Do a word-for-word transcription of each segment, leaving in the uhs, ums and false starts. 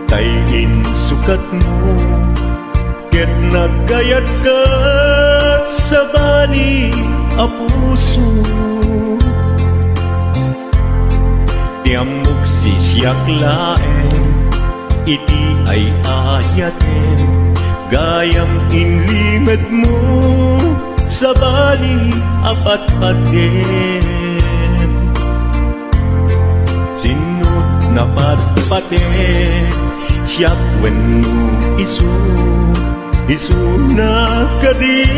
tay insukatmo, ket nagkayatka, sabali a puso. Ti ammok, siak laeng iti ay-ayatem, gayam inlimedmo, sabali a patpatgem. Sinno ti napatpateg, siak wenno isu? Isuna kadi,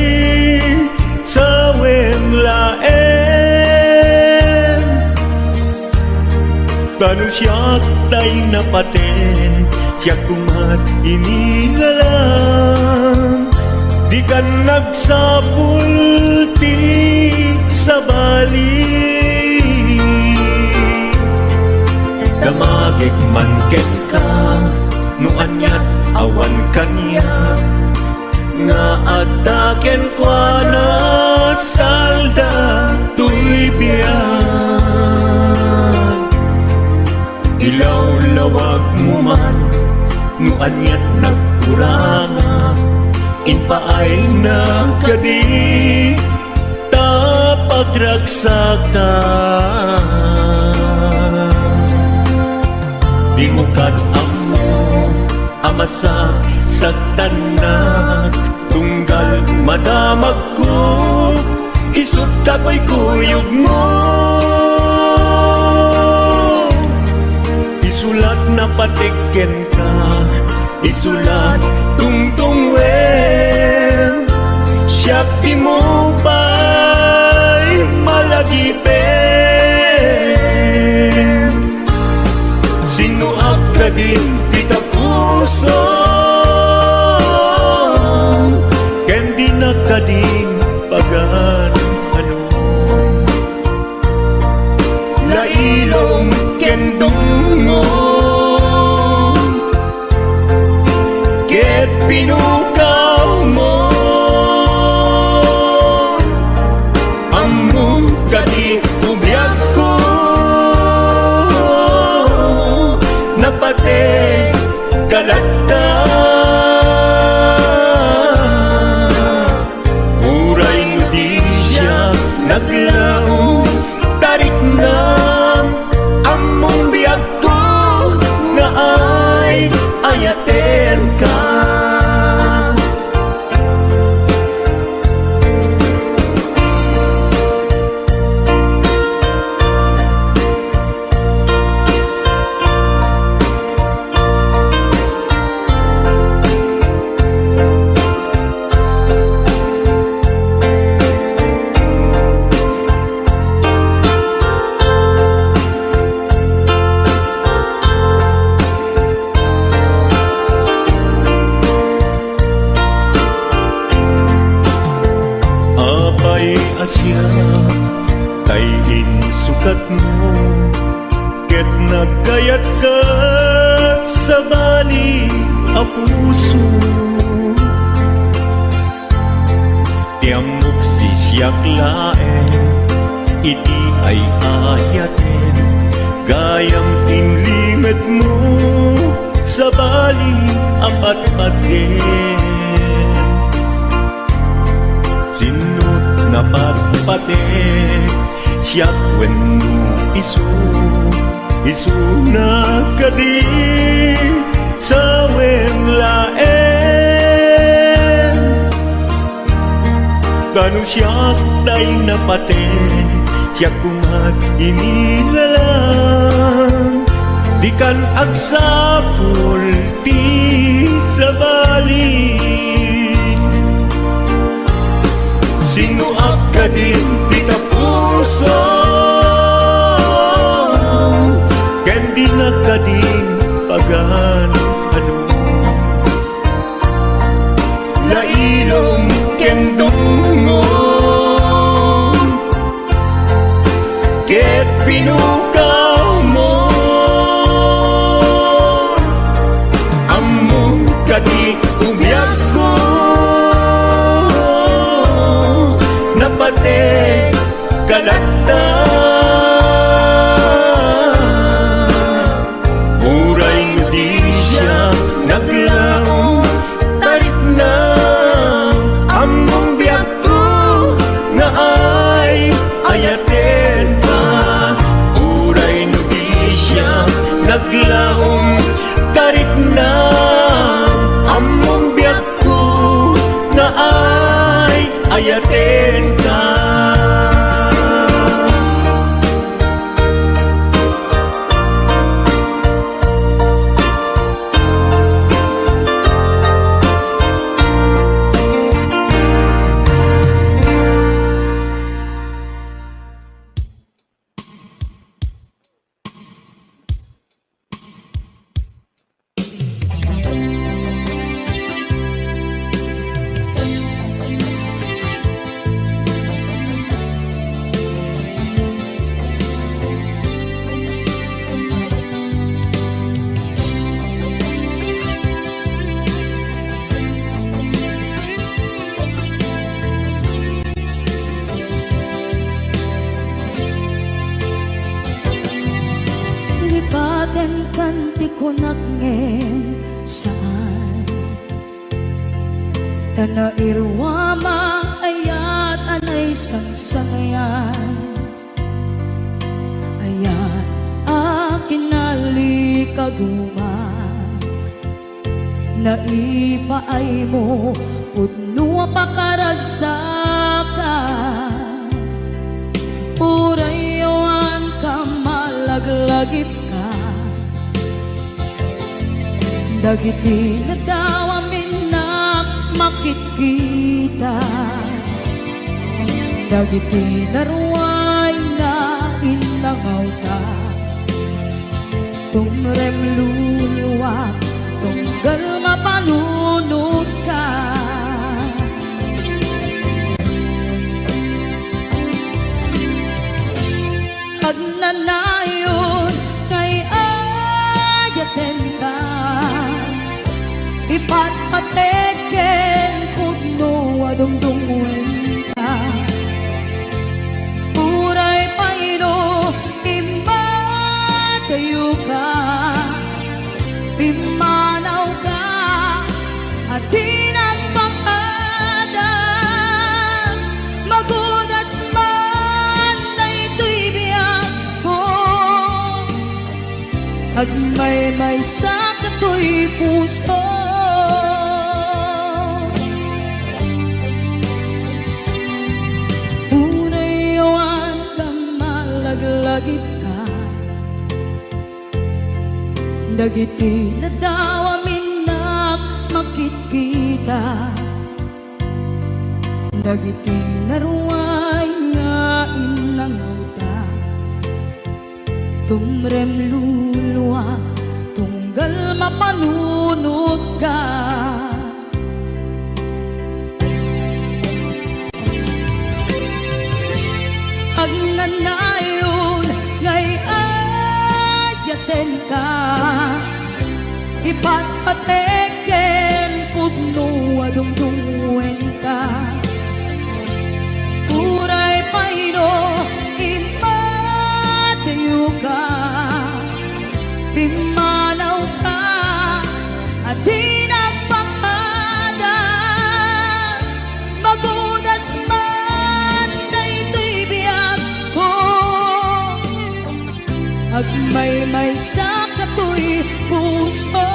sawem laeng. Ta no siak tay napaten, siak koma ti inilalang. Dikan agsapul ti sabali. Damagek man kenka, no aniat awan kaniak, nga adda kenkuana salda toy biag. Ilawlawagmo man no aniat nagkurangak, impaayna kadi ta pagragsakak. Dimo ket ammo a masaksaktanak, tunggal madamagko, isut' ta kuykuyogmo. Isu la ti napateg kenka, isu la ti tungtungwem, siak dimo pay malagipen. Sinnoak kadin ti tapusom, ken dinak kadin pagan-anom. Lailom ken dungngom ket pinukawmo. Ammom kadi ti biagko, napateg ka latta. Uray no di siak naglaw, tariknam, ammom biagko nga ay-ayatenka. Apay a siak tay insukatmo, ket nagkayatka, sabali a puso. Ti ammok, siak laeng iti ay-ayatem, gayam inlimedmo, sabali a patpatgem. Sinno ti napatpateg, siak wenno isu? Isuna kadi, sawem laeng. Ta no siak tay napateg, siak koma ti inilalang. Dikan agsapul ti sabali. Sinnoak kadin ti tapusom, ken dinak kadin pagan-anom. Lailom ken dungngom ket pinukawmo. Ammom kadi ti biagko, napateg ka latta. Uray no di ti kunak ngem saan. Ta nairuamang ayat a naisangsangayan. Ayat a kinalikaguma. Naipaaymo pudno a pakaragsakan. Uray awan ka malaglagipka. Dagiti nadawa minnak makitkita. Dagiti naruay nga innangawta. Tumrem luluak, tunggal mapanunotka. Agnanayon nga ay-ayatenka, ipatpatek ken pudno a dungdungngoenka. Uray pay no immadayoka, pimmanawka a di nagpakada. Magudas man daytoy biagko, agmaymaysa katoy puso. Uray awan ka malaglagipka. Dagiti nadawa minnak makitkita. Dagiti naruay nga innangawta. Tumrem luluak, tunggal mapanunotka. Agnanayon nga ay-ayatenka, ipatpatek ken pudno a dungdungngoenka. Uray pay no immadayoka, pimmanawka a di nagpakada. Magudas man daytoy biagko, agmaymaysa katoy puso.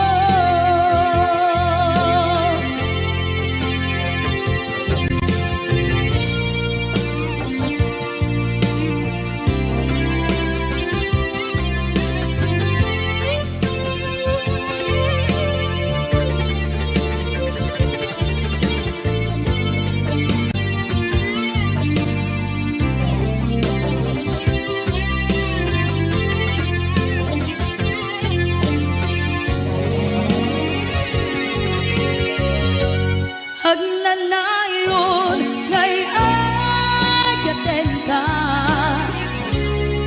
Agnanayon nga ay-ayatenka,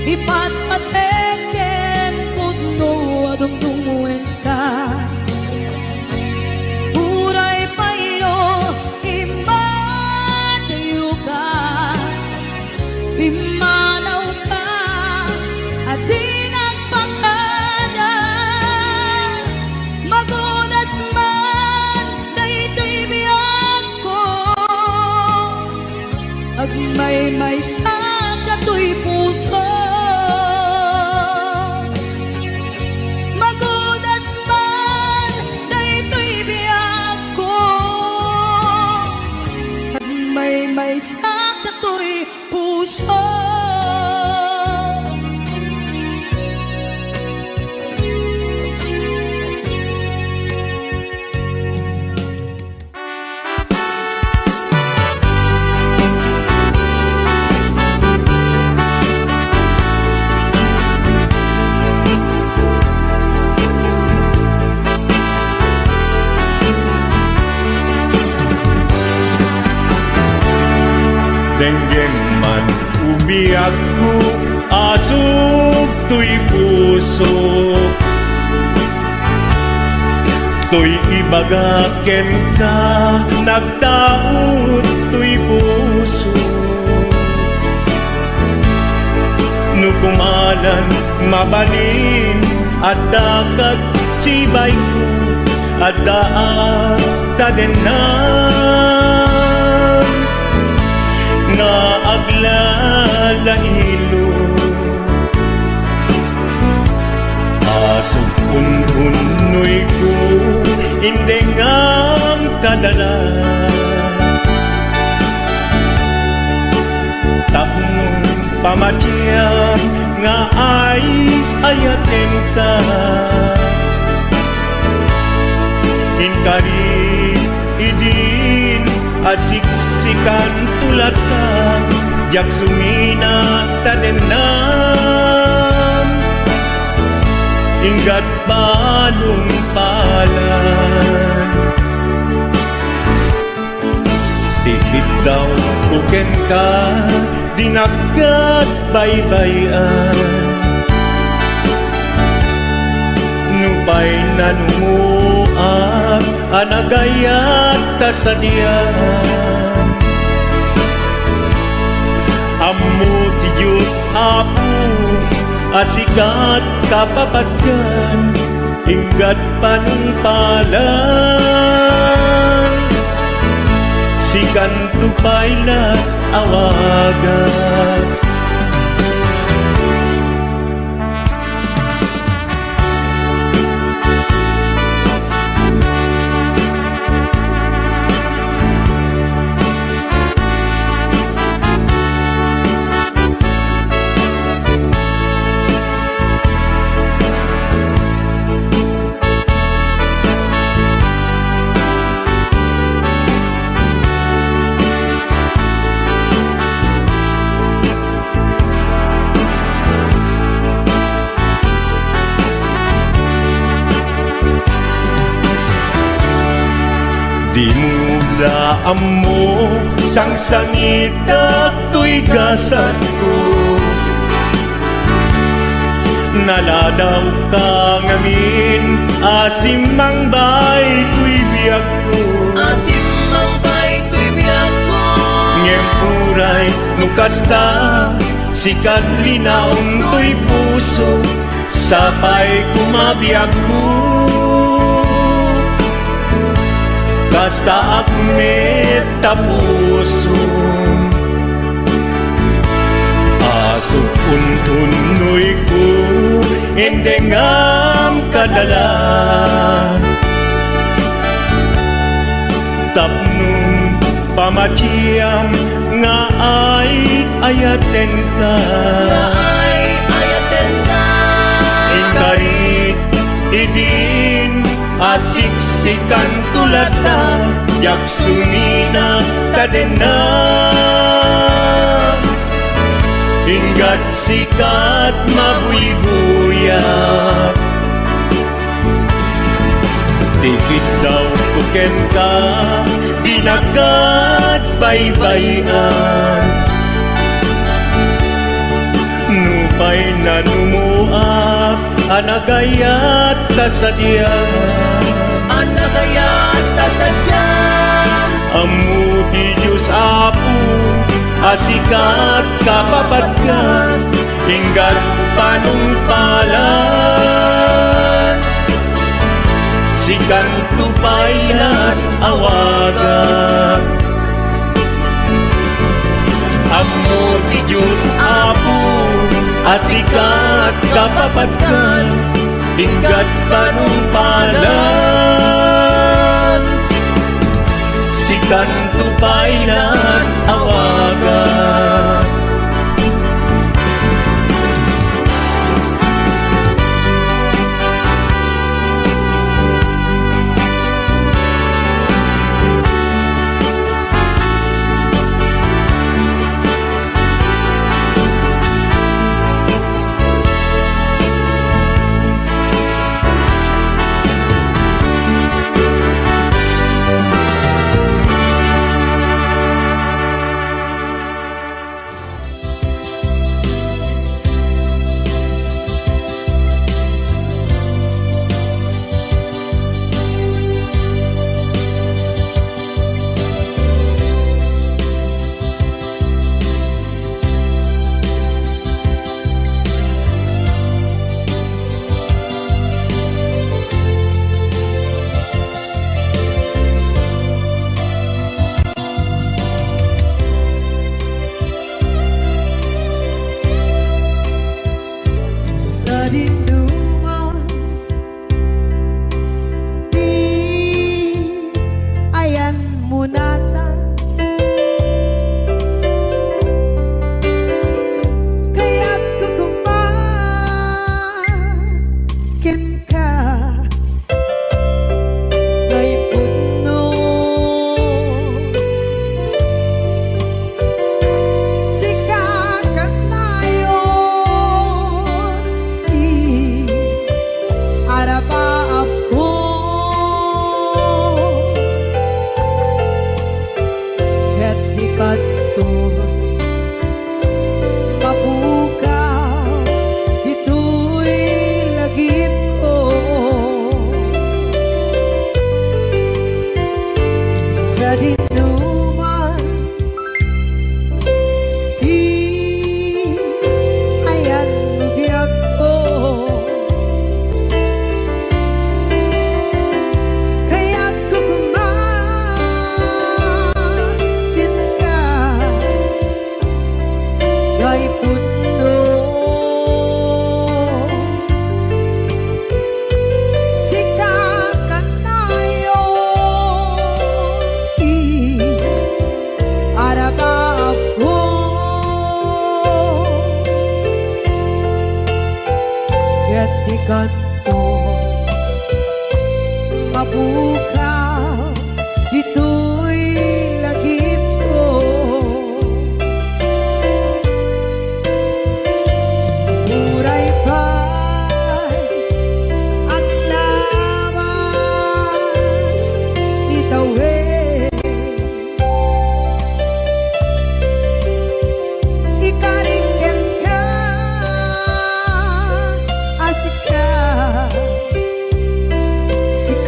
ipatpatek ken pudno a dungdungngoenka. Uray pay no immadayoka, pimmanawka a di nagpakada. Magudas man daytoy biagko, agmaymaysa katoy puso. Magudas man daytoy biagko, agmaymaysa katoy puso. Denggem man ubiagko, asug toy puso. Toy ibagak kenka, nagtaud toy puso. No kumalan, mabalin Adda kagsibayko, adda a tadennan nga aglalailo. Asuk ununnoyko, indengam kadala. Tapno pamatiam nga ay-ayatenka. Inkari idin a siksikanto latta, diak sumina tadennan. Inggat panungpalan. Ti biddawko kenka, dinak baybay-an. Nupay nanumoak a nagayat ta sadian. Ammo ti Dios, Apo, a sikat kapapadkan, inggat panungpalan. Sikanto pay la awagan. Dimo la ammo, sangsangitak toy gasatko. Naladawka ngamin a simmangbay toy biagko. A simmangbay toy biagko. Ngem uray no kasta, sikat linaon toy puso, sapay koma biagko. Kastaak met ta puso. Asuk ununnoyko, indengam kadala. Tapno pamatiam nga ay-ayatenka. Nga ay-ayatenka. Inkari idin a siksikanto latta, diak sumina tadennan. Inggat sikat mabuybuyak. Ti biddawko kenka, dinak baybay-an. Nupay nanumoak a nagayat ta sadian. A nagayat ta sadian. Ammo ti Dios, Apo, a sikat kapapadkan, inggat panungpalan. Sikanto pay la awagan. Ammo ti Dios, Apo, a sikat kapapadkan, inggat panungpalan. Sikanto pay la awagan.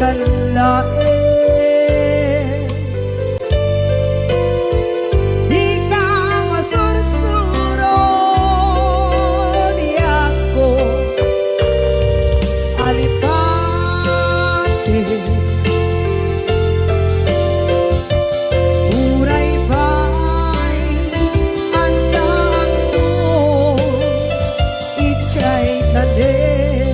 Kan laeng, dika masursuro, biagko a lipate. Uray pay addaakto idiay tanem.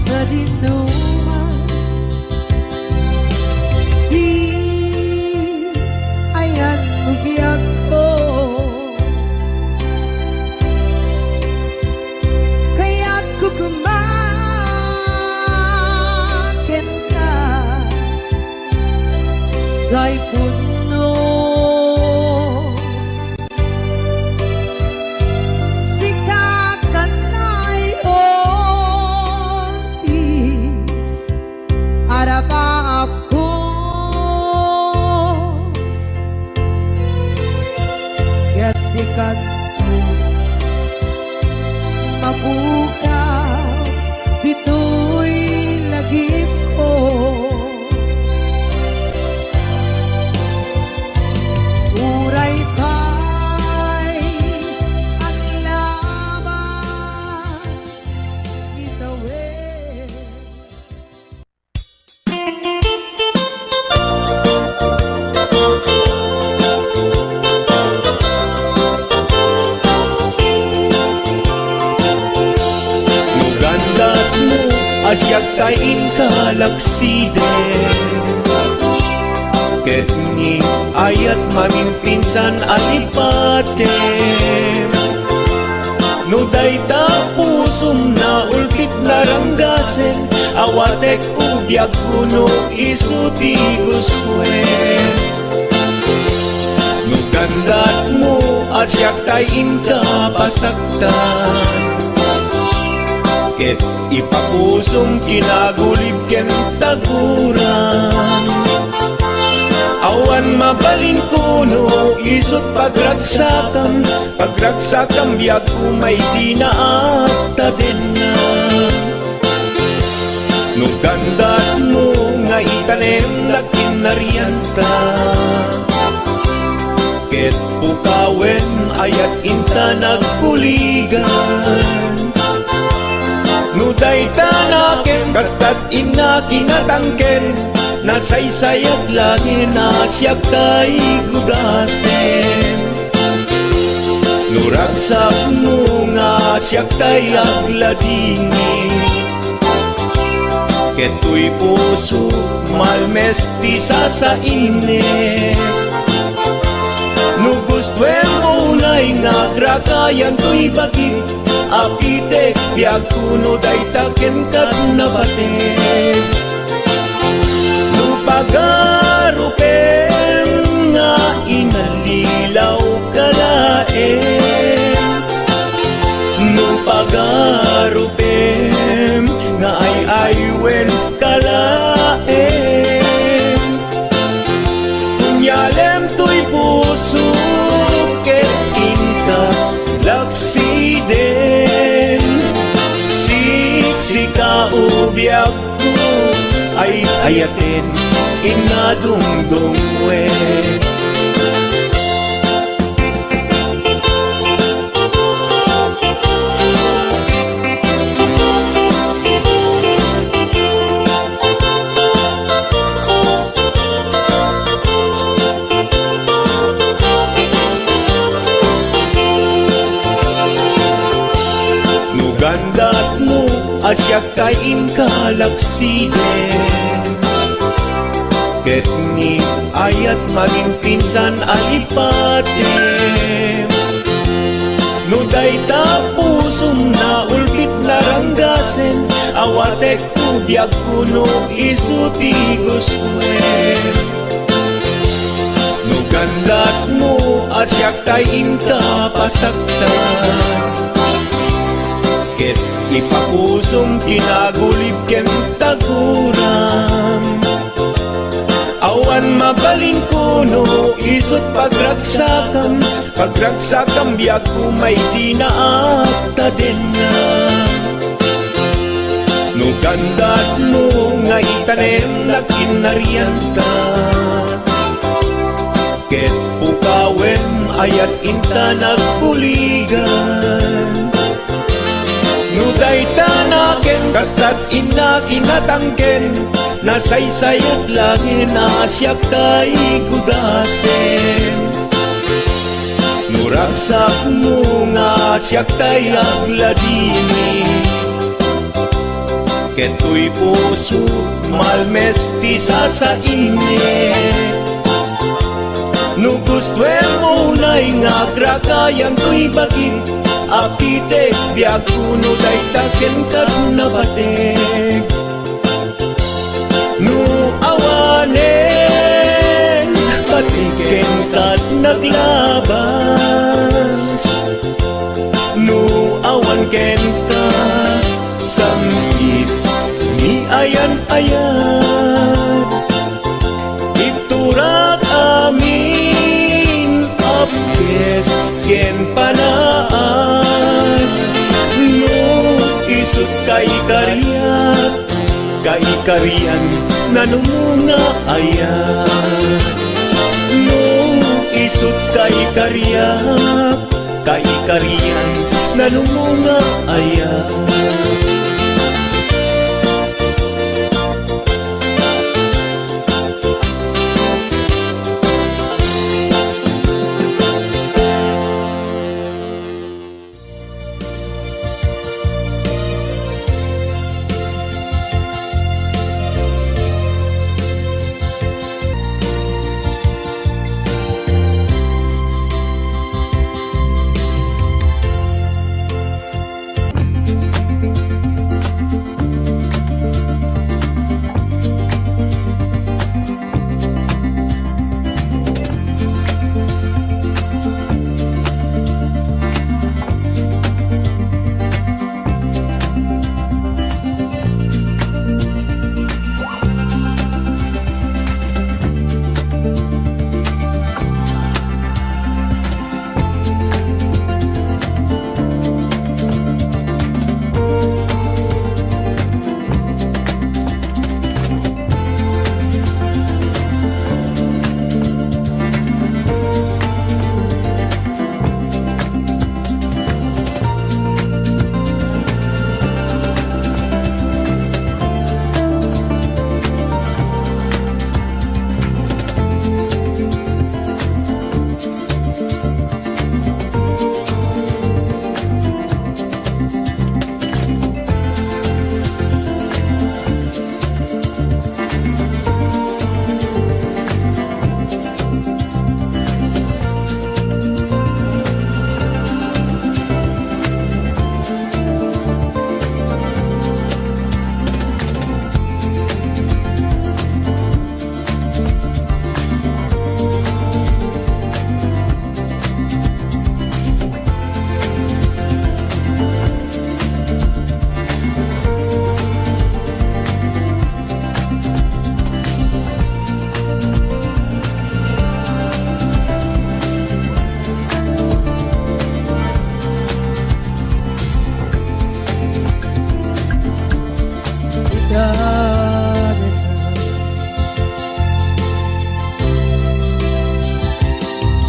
Sadinoman ti ayanmo, biagko, kayatko koma kenka, tay punno. Sika kannayon ti arapaapko, ket dika mapukaw ditoy lagipko. Uray pay aglabas, itawid. No gandatmo a siak tay inka laksiden, ket ni ayat maminpinsan a lipatem. No dayta pusom naulpit naranggasen, awatek o biagko no isu ti gustoen. No gandatmo a siak tay inka pasaktan, ket ipapusom kinagulib ken taguram. Awan mabalinko no isut pagragsakam, pagragsakam biagko maisina a tadenna. No gandatmo nga itanem dagiti narianta, ket pukawen ayat inta nagbuligan. No dayta nakem kastat inna kinatangken, nasaysayat laeng a siak tay gudasen. No ragsakmo nga siak tay agladingit, ket toy pusok malmes ti sasainep. No gustoem unay nga agrakayan toy bagik, apitek biagko no dayta kenka nabatek. No pagarupem nga inallilaw ka laeng, no pagarupem nga ay-aywen ka laeng, kunyalem toy pusok ket inka laksiden. Siksika o biag ay-ayaten, inna dungdungwen. a siak tay inka laksiden. Ket ni ayat maginpinsan a lipatem. No dayta pusom naulbit naranggasen, awatek no biagko no isu ti gustoen. No gandatmo a siak tay inka pasaktan, ket ipapusom kinagulib ken taguram. Awan mabalinko no isut' pagragsakam, pagragsakam biagko maisina a tadenna. No gandatmo nga itanem nagkinnarianta, ket pukawem ayat inta nagbuligan. No dayta naken kastat inna kinatangken, nasaysayat laeng a siak tay gudasen. No ragsakmo nga siak tay agladingit, ket toy puso malmes ti sasainget. No gustoem unay nga agrakayan toy bagim, apitek biagko no dayta kenka nabatek. No awanen, pati kenka naglabas. No awan kenka, samkit ni ayan-ayan. Iturak amin a pies ken panaas. No isut' kaikariak, kaikarian, nanumo nga aya. No isut' kaikariak, kaikarian, nanumo nga aya.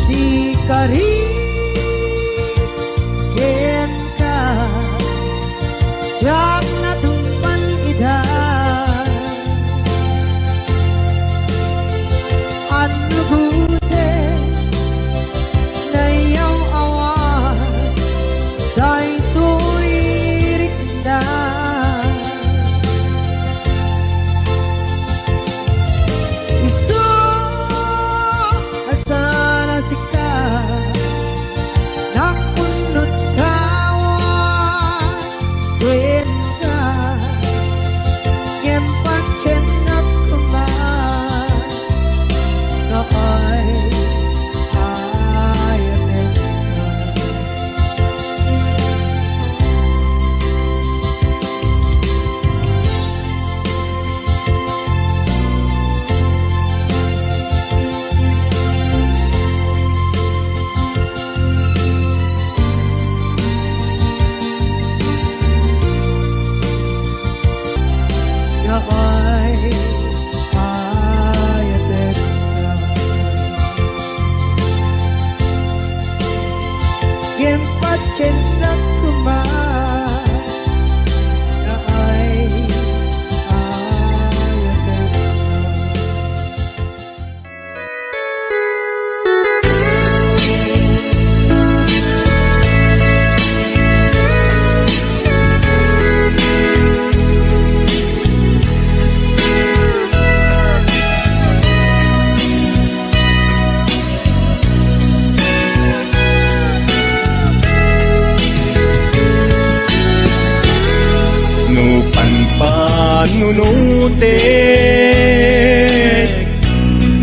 Di kari kenka, diak natungpal ida. Annugoten, nayaw-awan daytoy rikna. Kennak koma nga ay-ayatenna. No panpanunotek,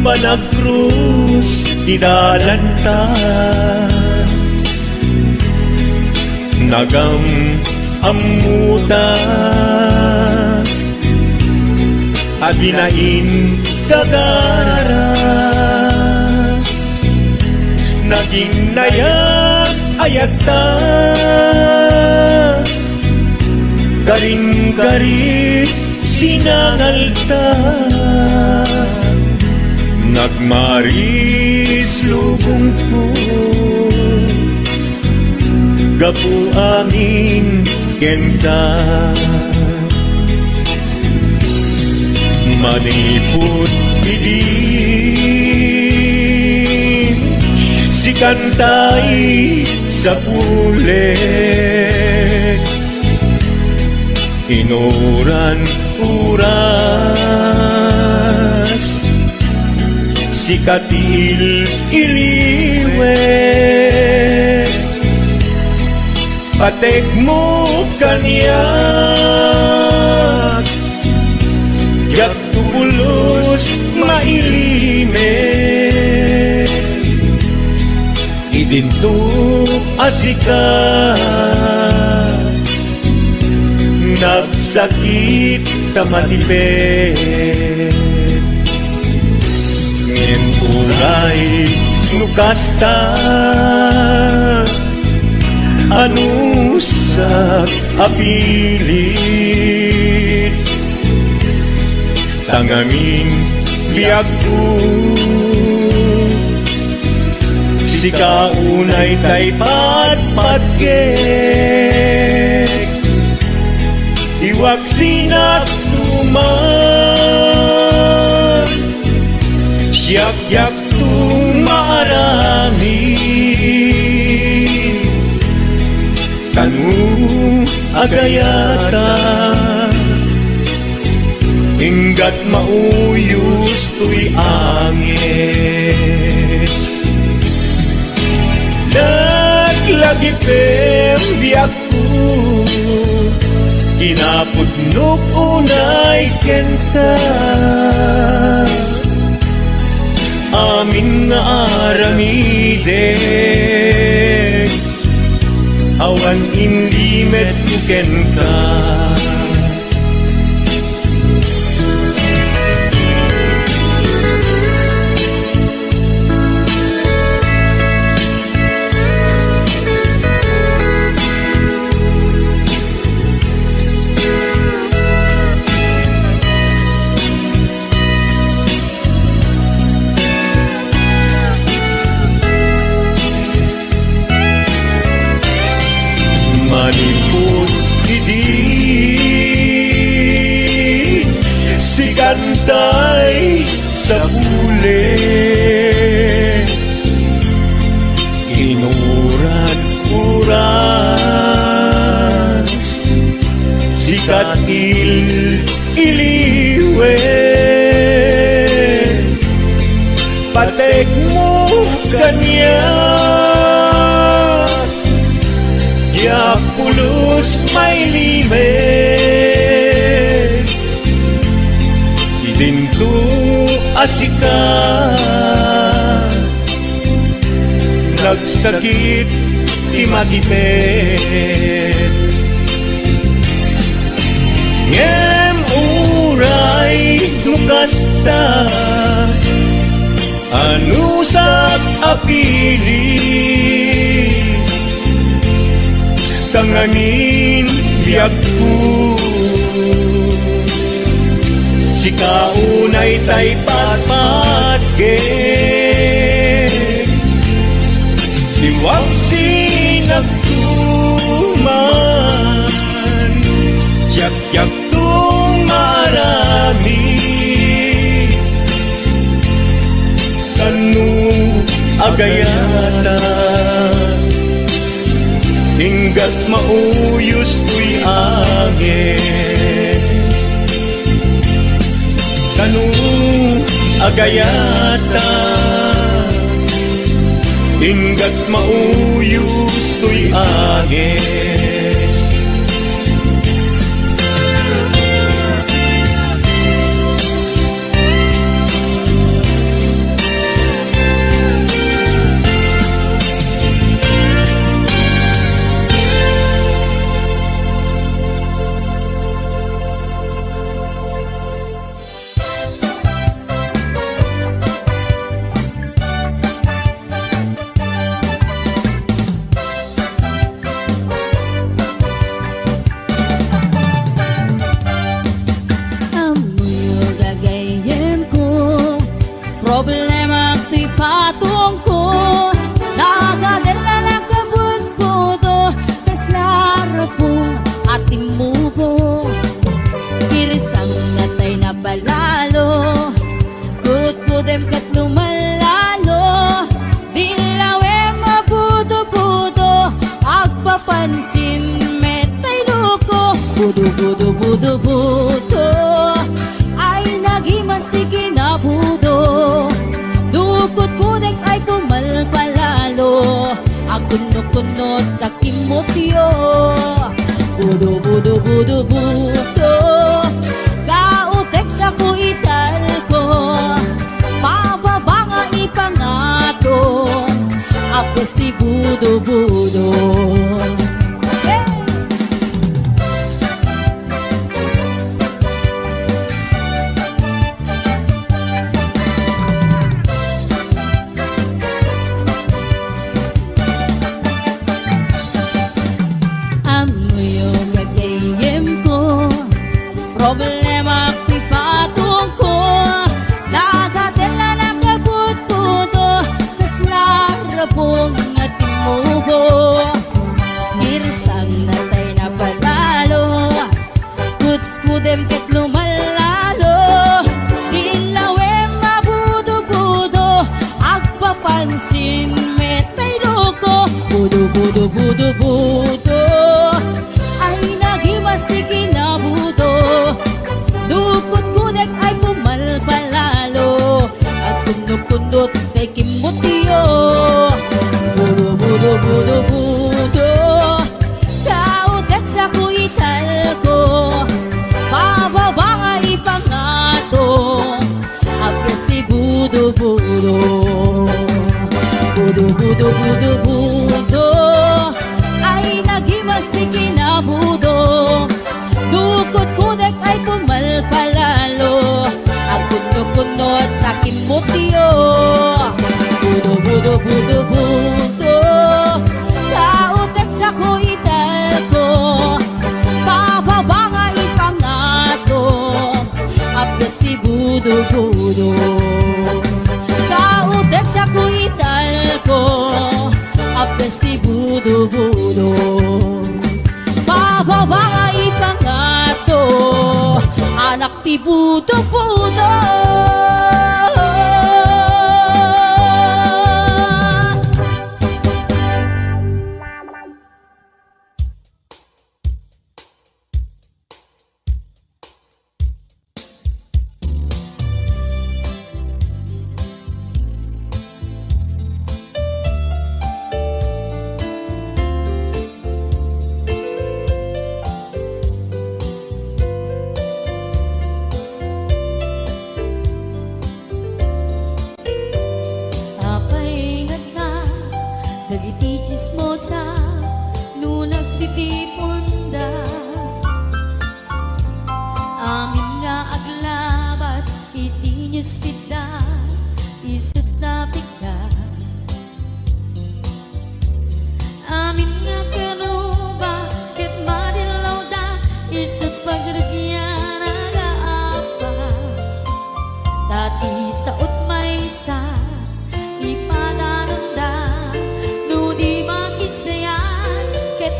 panagkrus ti dalanta. Nagam-ammota a dina ingagara. Naging nayag-ayatta, karin-karit sinangalta. Nagmaris lubongko gapu amin kenka. Manipud idin, sikantay sapulek. Inuran oras, sika ti il-iliwek. Patekmo kaniak, diak pulos mailimek. Idinto a sika, nagsakit ta matipet. Ngem uray no kasta, anusak a pilit. Tangamin biagko, sika unay tay patpatgek. Iwaksinak tuman, siak diak tumaaramid. Kano agayata, inggat mauyos toy anges. Naglagipem biagko, kinapudnok unay kenka. Amin nga aramidek, awan inlimetko kenka. Manipud idi, sikantay sapulek. Inuran oras, sikat il-iliwek. Patekmo kaniak, diak pulos mailimek. Idinto a sika, nagsakit ti matipet. Ngem uray no kasta, anusak a pilit, tangamin biagko. Sika unay tay patpatgek. Iwaksinak man, diak, diak tong maaramid. Kano a gayata, inggat mauyos toy anges. Kano a gayata, inggat mauyos toy anges. Ammoyo gagayyemko, problema ti patongko. Nagadellanak a budbudo, kasla rupong a timmubo. Girsang natay na palalo, kudkudem ket lumallalo. Dillawem a budo-budo, agpapansin met tay loko. Budo-budo, budo-budo, ay nagimas ti kinabudo. Dukot kudek ay pumalpalalo, agkunno-kunno ta kimmutyo. Budo, budo, budo, budo, kautek sako italko. Pababa nga ipangato, apes ti budo-budo. Ammoyo gagayyemko, problema ti patongko. Nagatellanak a budbudo, kasla rupong a timmubo. Girsang natay na palalo, kudkudem ket lumallalo. Dillawem a budo-budo, agpapansin met tay loko. Budo, budo, budo, budo, ay nagimas ti kinabudo. Dukot kudek ay pumalpalalo, agkunno-kunno tay kimmutyo. Budo, budo, budo, budo, kautek sako italko. Pababa nga ipangato, apes ti budo-budo. Budo, budo, budo, budo, ay nagimas ti kinabudo. Dukot kudek ay pumalpalalo, agkunno-kunno ta kimmutyo. Budo, budo, budo, budo, kautek sako italko. Pababa nga ipangato, apes ti budo-budo. Kautek sako italko, apes ti budo-budo. Pababa nga ipangato, anak ti budo-budo. Apay ngarud dagiti tsismosa no nagtitiponda? Amin nga aglabas iti newsfeed da, isut' napikda. Amin nga kanuba ket madillawda, isut' pagrugianna nga apa. Ta ti sao't maysa, ipadananda, no di makisayan, ket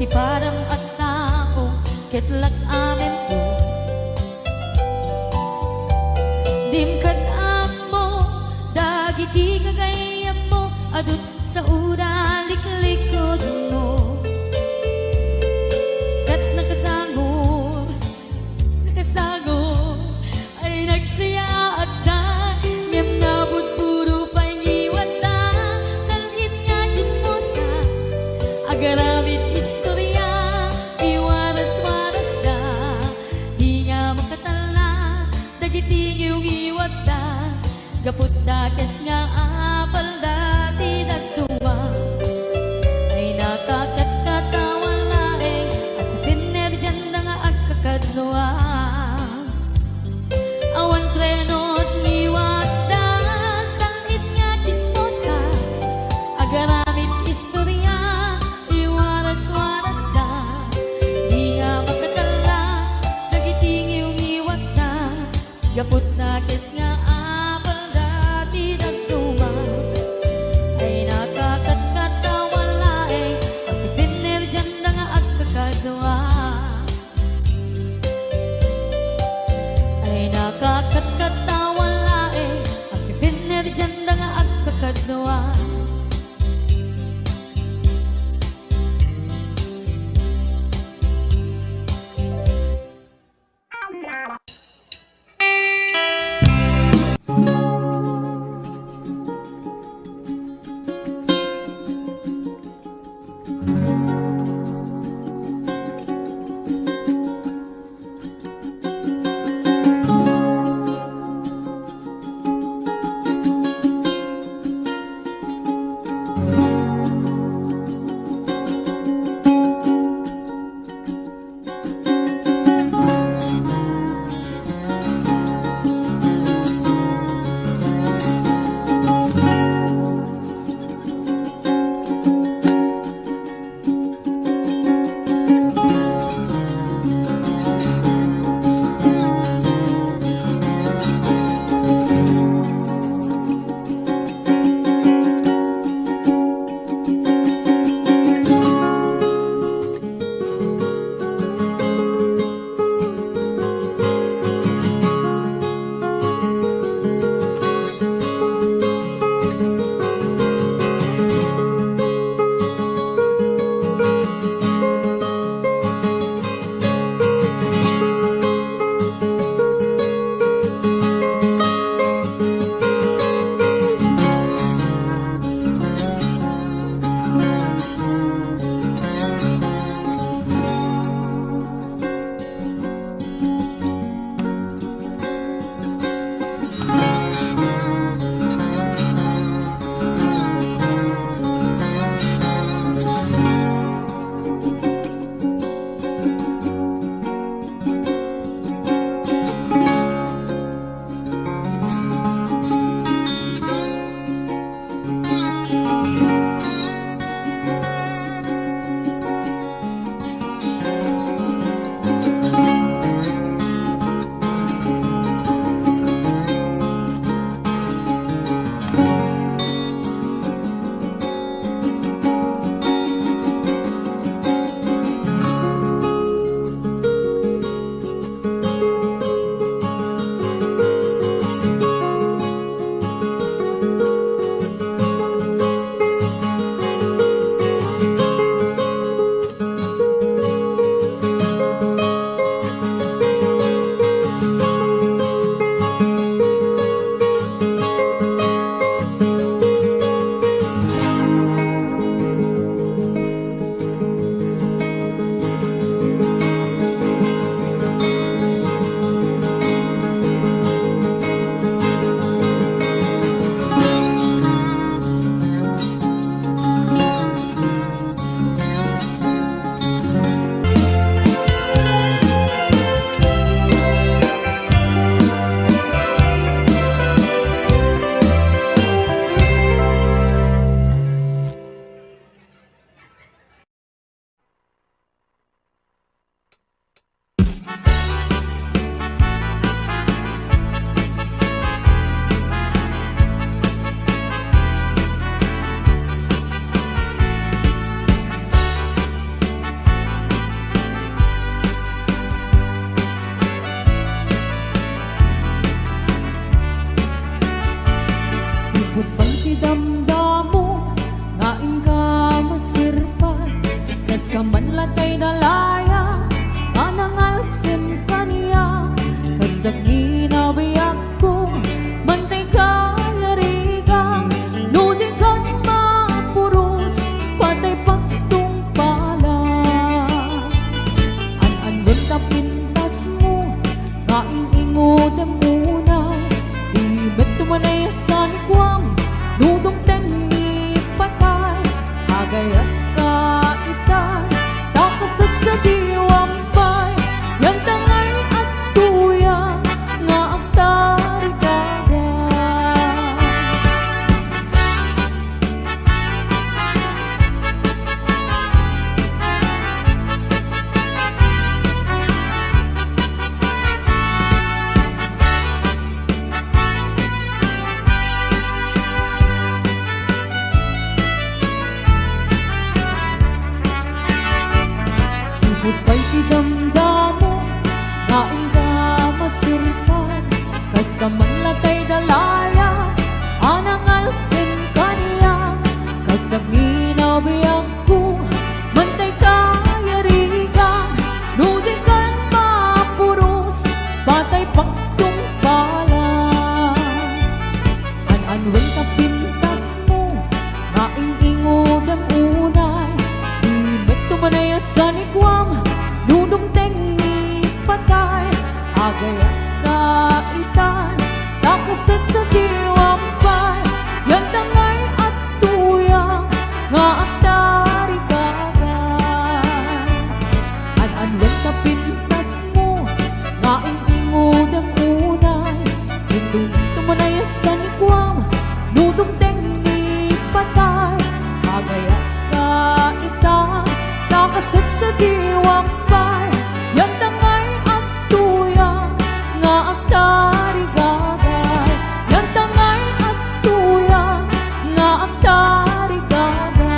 Ti param a tao, ket lak-amento. Dim kad-ammo dagiti gagayyemmo a dutsa uda liklikudmo. Ket nakasangor, nakasangor, ay nagsiyaatda, ngem nabudbudo pay ngiwatda. Sal-it nga tsismosa, agaramid istoria, iwaras-warasda. Di nga makatalla dagiti ngiwngiwatda. Gapu ta kas nga apalda ti dadduma, ay nakakatkatawa laeng a tapenner dianda nga agkakadnoan. Awan treno ti ngiwatda, sal-it nga tsismosa, agaramid istoria, iwaras Kay dalaya nga nangalsim kaniak, kas agina biagko, mantay kayarigan, no di kan mapuros, patay pagtungpala. An-anuen ta pintasmo, nga ing-ingodem unay, di met tumanay a sanikuam, no dumteng ni patay, agayat ka itan, ta kasadsadiwam pay, yan tangay adtoya nga agtarigada. Sipud pay ti damdamo nga inka maserkan, kas ka man latay dalaya a nangalsim kaniak, kas agina biagko, mantay kayarigan, no di kan mapuros, patay pagtungpala. An-anuen ta pintasmo, nga ing-ingodem unay, di met tumanay a sanikuam, no dumteng ni patay, agayat ka itan, ta kasadsadiwam pay, yan tangay adtoya nga agtarigada. An-anuen ta pintasmo, nga ing-ingodem unay, inton tumanay a sanikuam, no dumteng ni patay, agayat ka itan, ta kasadsadiwam pay, yan tangay adtoya nga agtarigada, yan tangay adtoya nga agtarigada.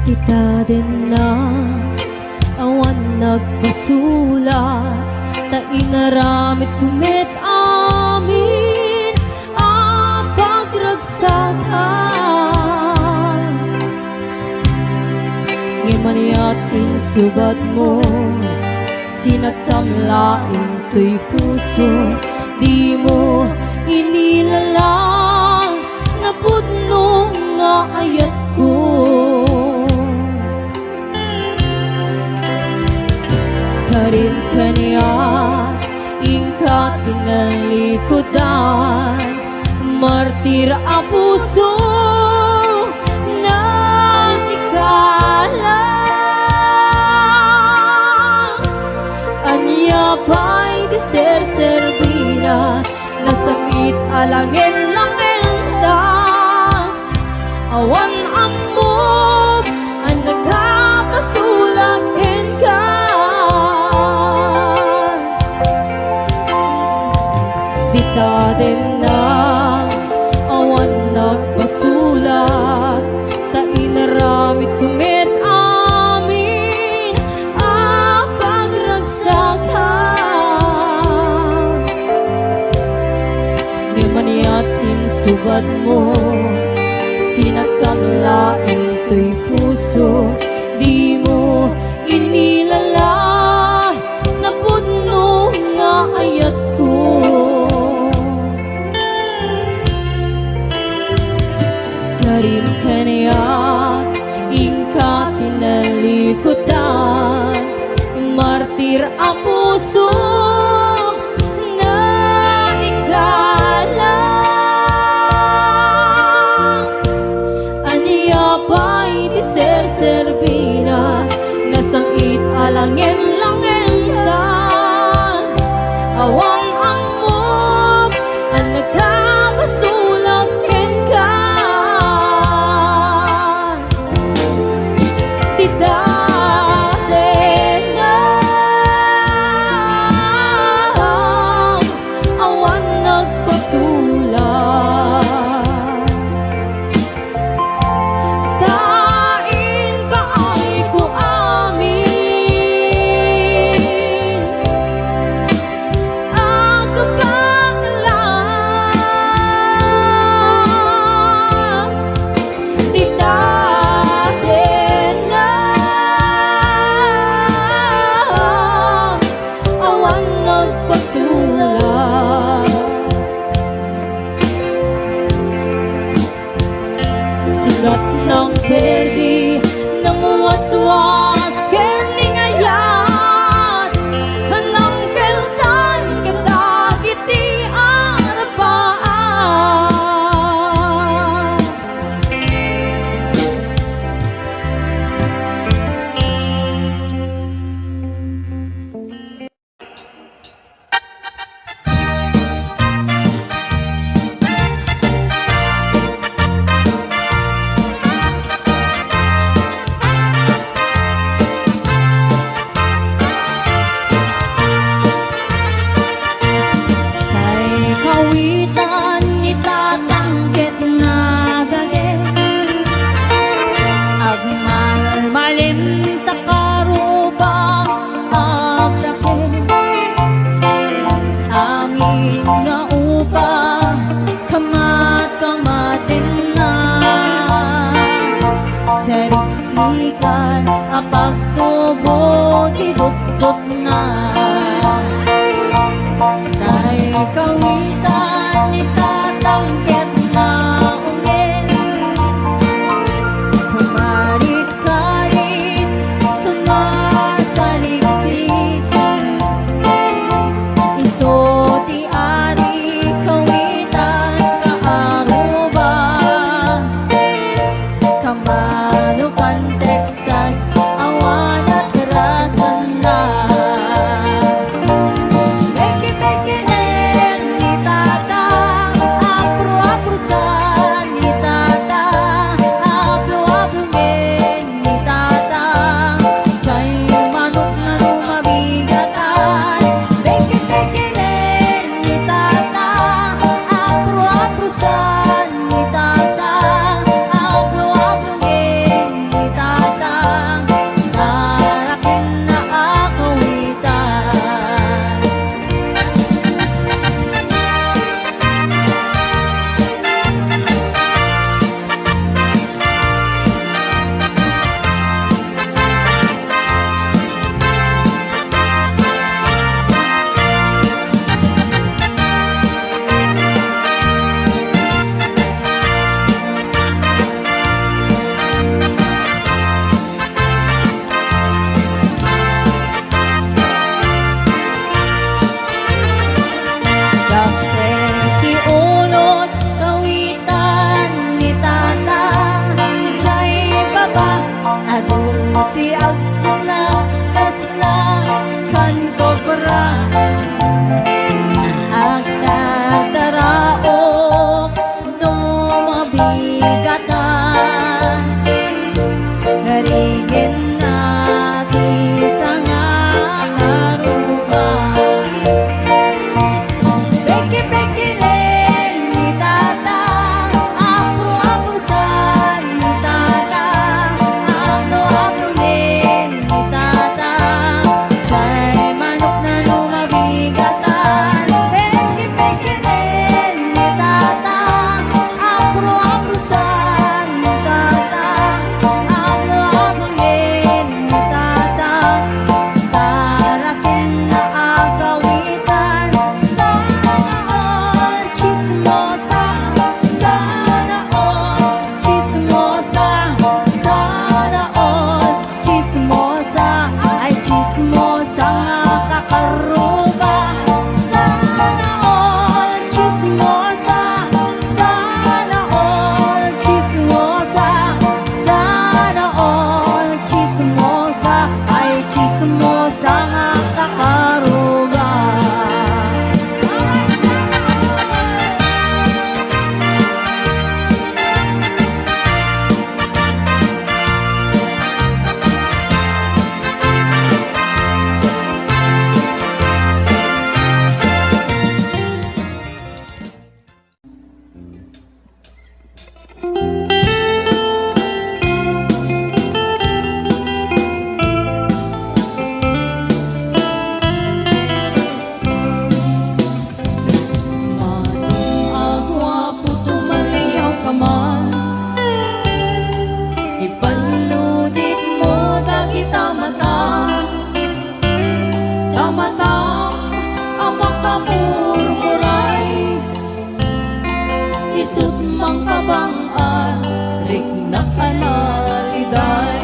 Ti tadenna, awan nagpasulak, ta inaramidko met amin a pagragsakan. Ngem aniat insubadmo, sinagtam laeng toy puso, dimo inilalang napudno nga ayatko. Karim kaniak, inka ti nalikudan, martir a puso, nagikala. Ania pay ti serserbina, nasam-it a langen-langenda. Awan ammok a nagpasulak kenka. Dita denna, awan nagpasulak, ta inaramidko met amin a pagragsakan. Ngem aniat insubadmo, sinagtam laeng toy puso, dimo inilala napudno nga ayatko. Karim kaniak, inka ti nalikudan, martir a puso, Nga upa, kamat-kamatenna. Sariksikan a pagtubo ti dutdotna. Tay kawitan ni Tatang ket naungeg. Kumarit-karit, sumasaliksik. Isu ti Ari, kawitan kaaruba. Kamanokan Texas, awan a terasanna. Peke-pekenen ni Tatang, apro-aprosan ni Tatang, apro-apronen ni Tatang. Jay manok nga no mabigatan, peke-pekenen ni Tatang, apro-aprosan ni Tatang, apro-apronen ni Tatang, narakenna a kawitan. Dakkel ti ulot, kawitan ni Tatang, jay baba, adu ti agkuna, kasla kan kobra. Agtartaraok, no mabigatan, rigenna ti sangakaruba. Peke-pekenen ni Tatang, apro-aprosan ni Tatang, apro-apronen ni Tatang. Jay manokna no mabigatan, peke-pekenen ni Tatang, apro-aprosan ni Tatang, apro-apronen ni Tatang. Narakenna a kawitan. Sana all, chismosa. Sana all, chismosa. Sana all, chismosa, ay chismosa nga kakaruba. Sana all chismosa, sana all chismosa, sana all chismosa, ay chismosa nga kakaruba. Manong a guapo, tumaliawka man. Ipalludipmo dagita mata, ta matam a makamurmuray. Isut' mangkabang-at, riknak a naliday.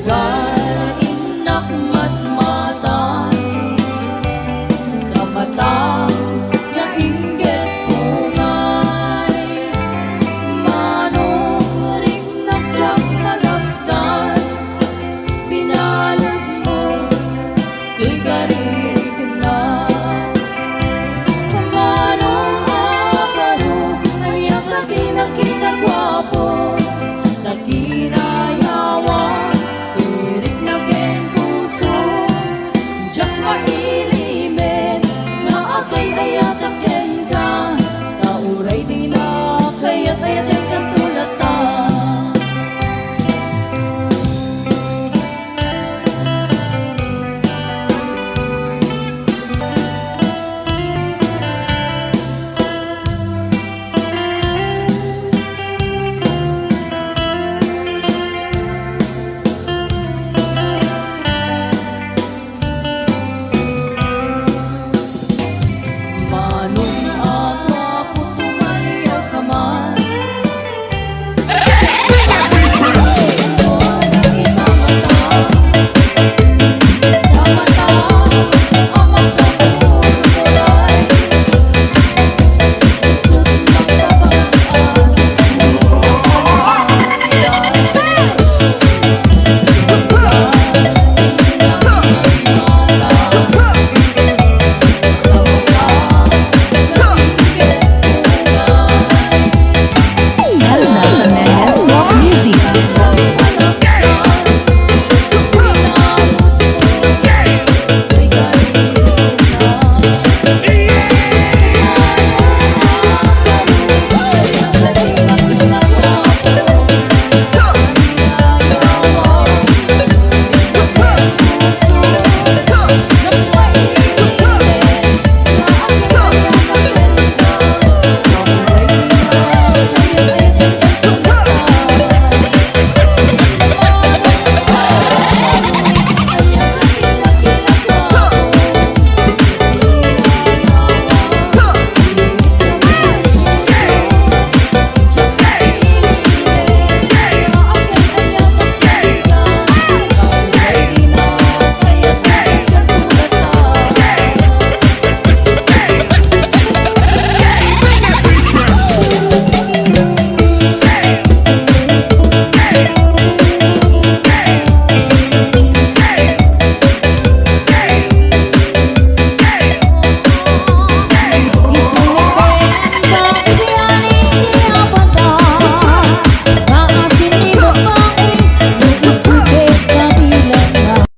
Tunggal innak matmatan, ta matam nga inggit tunay. Manong riknak diak kalaptan, pinalagmo ti karikna. Manong a baro, ania ka ti nakita guapo, nakinayawan, ti rikna ken puso. Diak mailimed nga agay-aya